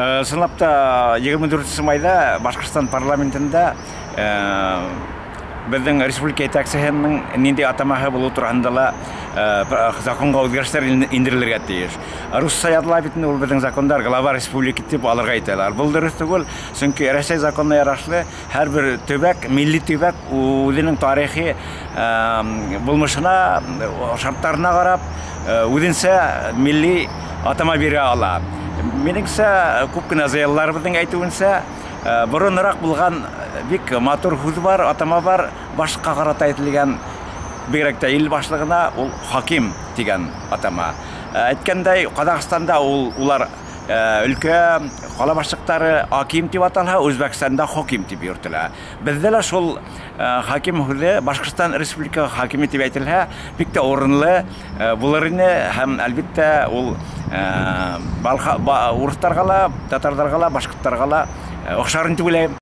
Ысынлап та, 24 майҙа Башҡортостан парламентында беҙҙең республика етәксеһенең ниндәй атамаһы булыу тураһында ла законға үҙгәрештәр индерелергә тейеш. Русса яҙыла бит инде ул беҙҙең закондар, глава республики тип алырға итәләр. Был дөрөҫ түгел, сөнки Рәсәй законына ярашлы һәр бер төбәк, милли төбәк үҙенең тарихи булмышына, шарттарына ҡарап, үҙенсә милли атама бирә ала. Минеңсә, күп кенә зыялыларыбыҙҙың әйтеүенсә, боронораҡ булған бик матур һүҙ бар, атама бар, башҡа ҡарата әйтелгән, бигерәк тә ил башлығына ул хаким тигән атама. Әйткәндәй, Ҡаҙағстанда ул улар өлкә ҡала башлыҡтары аким тип аталһа, Үзбәкстанда хоким тип йөрөтөлә. Беҙҙә лә шул хаким һүҙе Башҡортостан Республика хакиме тип әйтелһә, бик тә урынлы булыр ине һәм, әлбиттә, ул урыҫтарға ла, татарҙарға ла, башҡорттарға ла оҡшар тип уйлайым.